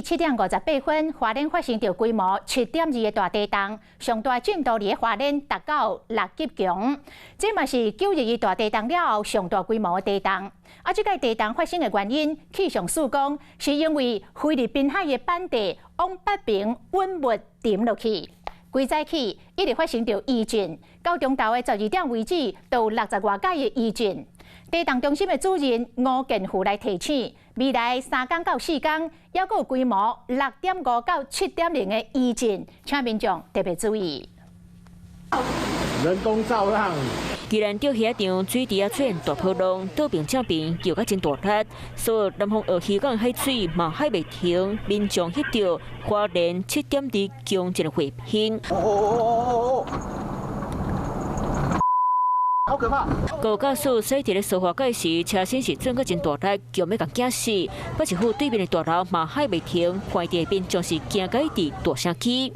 起7點58分，花蓮發生著規模7.2的大地動，上大震度佇花蓮達到6級強。這嘛是9·21大地動了後上大規模的地動。啊，這個地動發生的原因，氣象署講是因為菲律賓海的板塊往北邊穩穩沉落去。規早起一直發生著餘震，到中晝的12點為止，都有60外擺的餘震。地動中心的主任吳建富來提醒，未來3工到4工，猶閣有規模6.5到7.0的餘震，請民眾特別注意。人工造浪。宜蘭釣魚仔場水池仔出現大波浪，倒爿正爿搖甲真大力，所有南方澳漁港海水嘛海袂停，民眾翕著花蓮7.2強震的畫面。哦，好可怕！高駕駛駛佇咧蘇花改時，車身是轉甲真大力，強欲共驚死。不一副對面的大樓嘛海袂停，看佇民眾是驚甲一直大聲起。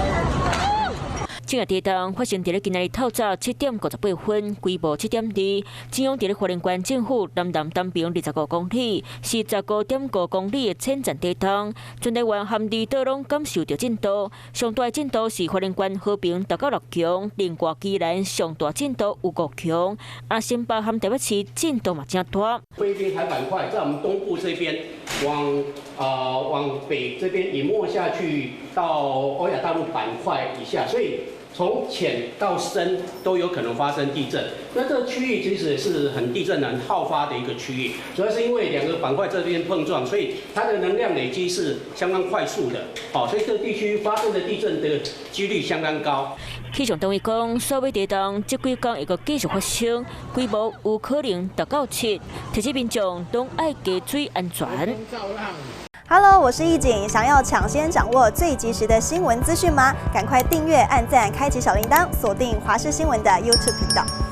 這個地動發生佇咧今仔日透早7點58分，規模7.2，中央佇咧花蓮縣政府南南東邊25公里，是15.5公里的淺層地動。全台灣和離島攏感受著震度，上大震度是花蓮縣和平達到6強，另外宜蘭上大震度有5強，啊新北和台北市震度嘛誠大。菲律賓海板塊在我們東部這邊往北這邊隱沒下去到歐亞大陸板塊以下，所以從淺到深都有可能發生地震。那這個區域其實是很地震很好發的一個區域，主要是因為兩個板塊這邊碰撞，所以它的能量累積是相當快速的。好，所以這個地區發生的地震的幾率相當高。氣象單位講，所謂地動，這幾工會閣繼續發生，規模有可能達到7，提醒民眾攏愛加注意安全。 Hello，我是易景，想要搶先掌握最及時的新聞資訊嗎？趕快訂閱、按讚、開啟小鈴鐺，鎖定華視新聞的 YouTube 頻道。